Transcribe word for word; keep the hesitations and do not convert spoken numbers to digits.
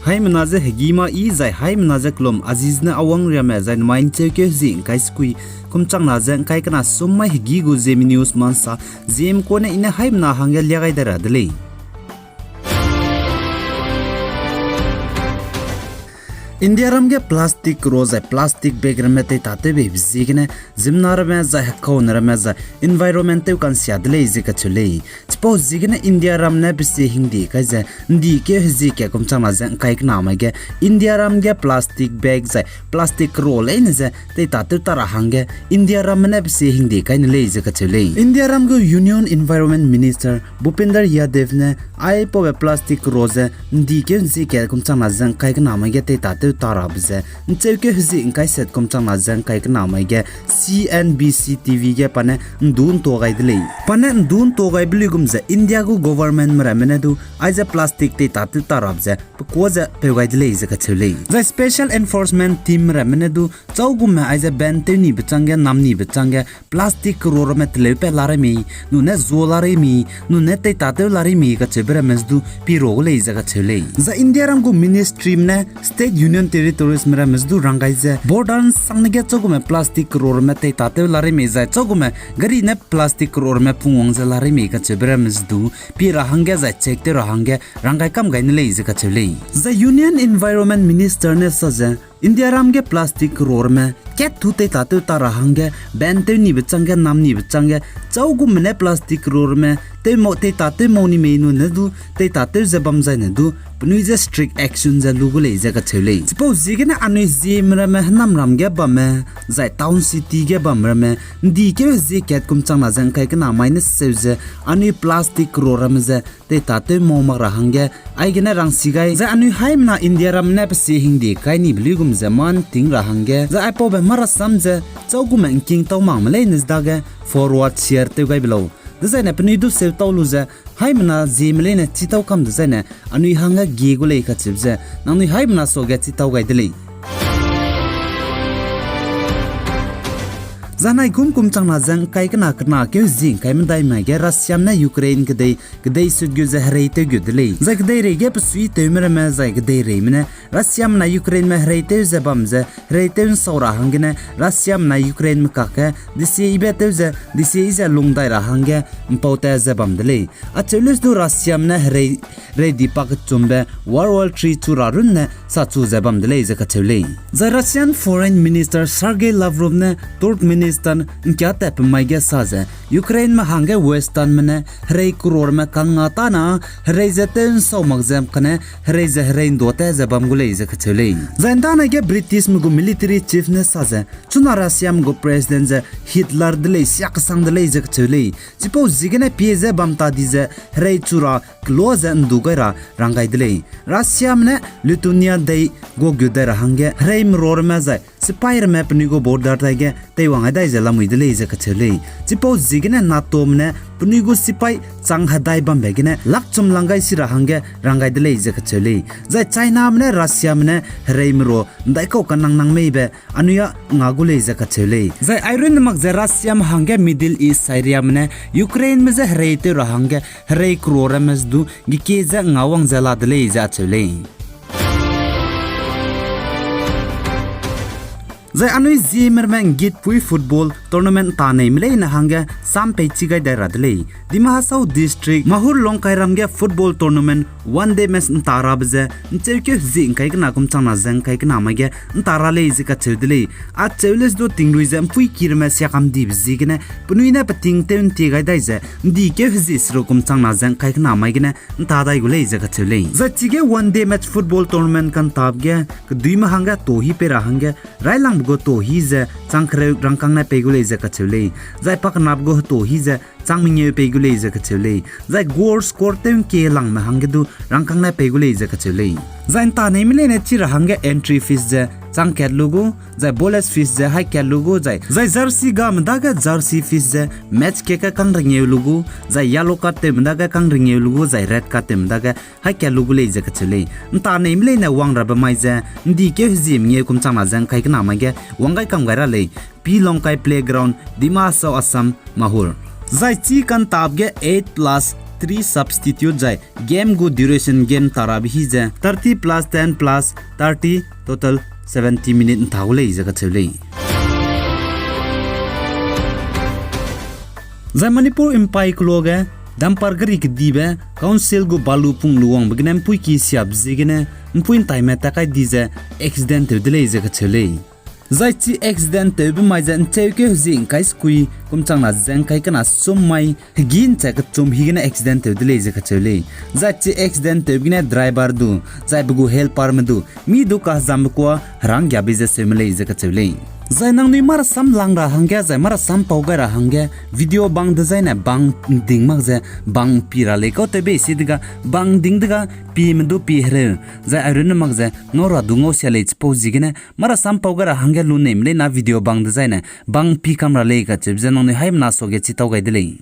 Haimena ze hegî ma i zai haimena ze kelum Aziz ne Awang Riame zai nemai ’ncheukeu hezie ’ngkai sekui, kum changna ze ’ngkai kena sum mai hegî gu Zeme News ma ’nsa, Zeme kune i ne haimena hangge lia gai dai ra de lei. Indiaram ge plastic kero zai plastic bag ramme teitatew beibe ziegene, ziemmena ramme zai hekaune ramme zai environment tew ka'nsia de lei ze kacheu lei. Chipau ziegene Indiaram ne pesie hingdie kai ze, ’ndikeu hezie kat kum changna ze ’ngkai kena mai ge, Indiaram ge plastic bag zai plastic kero leine ze teitatew ta ra hangge, Indiaramme ne pesie hingdie kai ne lei ze kacheu lei. Indiaram gu Union Environment Minister Bhupinder Yadav ne aipaube plastic kero ze ’ndikeu hezie kat kum changna ze ’ngkai kena mai ge teitatew ta rabe ze, ’ncheukeu hezie ’ngkai set kum changna ze ’ngkai kena mai ge, C N B C T V ge pa ne ’ndu ’ntua gai de lei. Pa ne ’ndu ’ntua gaibe luigum ze India gu governmentme ramme ne du aize plastic teitatew ta rabe ze pekuâ ze peu gai de lei ze kacheu lei. Zai Special Enforcement Team ramme ne du châugumme aize ban tew nibe chângge, nam nibe chângge, plastic kero ramme teleupat la rei mei, nune zua la rei mei, nune teitatew la rei mei kacheube ramme ze du pi ra gu lei ze kacheu lei. Zai Indiaram gu ministryme ne State Union Territoriesme ramme ze du rang gai ze border ’nsangne ge châugumme plastic kero ramme teitatew la rei mei zai châugumme gari ne plastic kero ramme pungwang ze la rei mei kacheube ramme ze du pi ra hangge zai check tew ra hangge rang gai kam gai ne lei ze kacheu lei. Zai Union Environment Minister ne sa ze, Indiaram ge plastic kero ramme kat tu teitatew ta ra hangge, ban tew nibe chângge, nam nibe chângge, châugumme ne plastic kero ramme tew mau, teitatew mau ni mei nune du, teitatew ze bam zaine du, penui ze strict action ze lu gu lei ze kacheu lei. Chipau ziegene anui Zeme ramme hênamram ge bamme, zai town city ge bam ramme, ’ndikeu hezie kat kum changna ze ’ngkai kena mai ne seu ze, anui plastic kero ramme ze teitatew mau mak ra hangge, aigene rangsi gai, zai anui haimena Indiaram ne pesie hingdie kai nibe luigum ze mâ ’nting ra hangge, zai aipaube marasam ze châugumme ’ngking tau makme leine ze dage forward share tew gai be lau. Dezaine penui du seu tau lu ze, haimena Zeme leine chî tau kam dezaine, anui hangge gie gu lei kacheube ze, nangnui haimena suage chî tau gai de lei. Zai nai kum kum changna ze ’ngkai kena kena keu hezie ’ngkai medai mai ge Russiame ne Ukraine kedei, kedei sut gu ze hereitew gu de lei. Zai kedeirei ge pesuitewme ramme zai kedeireime ne Russiame ne Ukraineme hereitew ze bam ze, hereitew ’nsau ra hanggene Russiame ne Ukraineme kakge, desie yibe tew ze, desie yi ze lung dai ra hangge, ’mpau tat ze bam de lei. Acheu leuse du Russiame ne herei, herei di pakechumbe World War Three chu ra runne sachu ze bam de lei ze kacheu lei. Zai Russian Foreign Minister Sergei Lavrov ne Turkmenistan ’ngkiatatbe mai ge sa ze, Ukraineme hangge Westernme ne herei kero ramme kang nga tâne, herei ze tew ’nsau mak ze kane, herei ze herei ’nduâtat ze bam gu lei ze kacheu lei. Zai ’ndanai ge Britishme gu military chief ne sa ze, chuna Russiame gu president ze Hitler de lei, siakesang de lei ze kacheu lei. Chipau ziegene pie ze bam ta di ze herei chu ra kelua ze ’ndu gai ra rang gai de lei. Russiame ne Lithuania dei guagut dai ra hangge, hereime ro ramme zai sipai ramme penui gu border tai ge teiwang hedai ze lamui de lei ze kacheu lei. Chipau ziegene NATOme ne penui gu sipai chang hedai bambe gene lakchum lang gai si ra hangge rang gai de lei ze kacheu lei. Zai Chiname ne Russiame ne hereime ro ’ndaikau kanang nang meibe anui â nga gu lei ze kacheu lei. Zai airunne mak ze Russiame hangge Middle East Syriame ne Ukraineme je hereitew ra hangge herei kero ramme ze du gekie ze ngawang ze la de lei ze acheu lei. Zai anui Zeme ramme ’nggitpui football tournament ’ntaneime leine hangge sam peichi gai dai ra de lei. Dima Hasao District, Mahur Longkairam ge football tournament one day match ’nta rabe ze, ’ncheukeu hezie ’ngkai kena kum changna ze ’ngkai kena mai ge ’nta ra lei ze kacheu de lei. Acheu leuse du tingrui ze ’mpuiki ramme siakam dibe ziegene, penui ne peting tew ’ntie gai dai ze, ’ndikeu hezie seruk kum changna ze ’ngkai kena mai gene ’nta dai gu lei ze kacheu lei. Zai chige one day match football tournament ka'ntabe ge, keduîme hangge tohi pei ra hangge, railangbe gu tohi ze chang kereu rangkâng ne pei gu lei ze kacheu lei. Zai pakenabe gu hetohi ze chang mengeu pei gu lei ze kacheu lei. Zai goal score tew ’ngkie langme hangge du rangkâng ne pei gu lei ze kacheu lei. Zai ’ntaneime leine chi ra hangge entry fees ze chang kat lu gu, zai bonus fees ze hai kat lu gu, zai, zai jersey game dage jersey fees ze match keke kang rengeu lu gu, zai yellow card tewme dage kang rengeu lu gu, zai red card tewme dage hai kat lu gu lei ze kacheu lei. ’Ntaneime leine wang rabe mai ze, ’ndikeu hezie mengeu kum changna ze ’ngkai kena mai ge wang gai kam gai ra lei. P Longkai Playground, Dima Hasao, Assam, Mahur. Zai chi ka'ntabe ge eight plus substitute zai game gu duration game tarabe hi ze thirty plus ten plus thirty, total seventy minute nta gu lei ze kacheu lei. Zai Manipur mpai keloa ge dumper gari kedibe council gu balu pung lu wangbe gene mpuiki siabe ziegene mpui ntaime tat kai di ze accident tew de lei ze kacheu lei. Zai chi accident tewbe mai ze ncheukeu hezi ngkai sekui kum changna ze ngkai kena sum mai hegi nche kechum higene accident tew de lei ze kacheu lei. Zai chi accident tewbe gene driver du, zai pe gu helperme du, mi du kahezambe kua heranggiabe ze seume lei ze kacheu lei. Zai nangnui marasam lang ra hangge, zai marasam pau gai ra hangge, video bang dezaine bang nding mak ze bang pi ra lei kau tewbe si dega, bang nding dega, pieme du pi hereu, zai airunne mak ze ngau ra du ngau sia lei chipau ziegene, marasam pau gai ra hangge luneime leina video bang dezaine bang pi kam ra lei kacheube ze nangnui haimena suage chi tau gai de lei.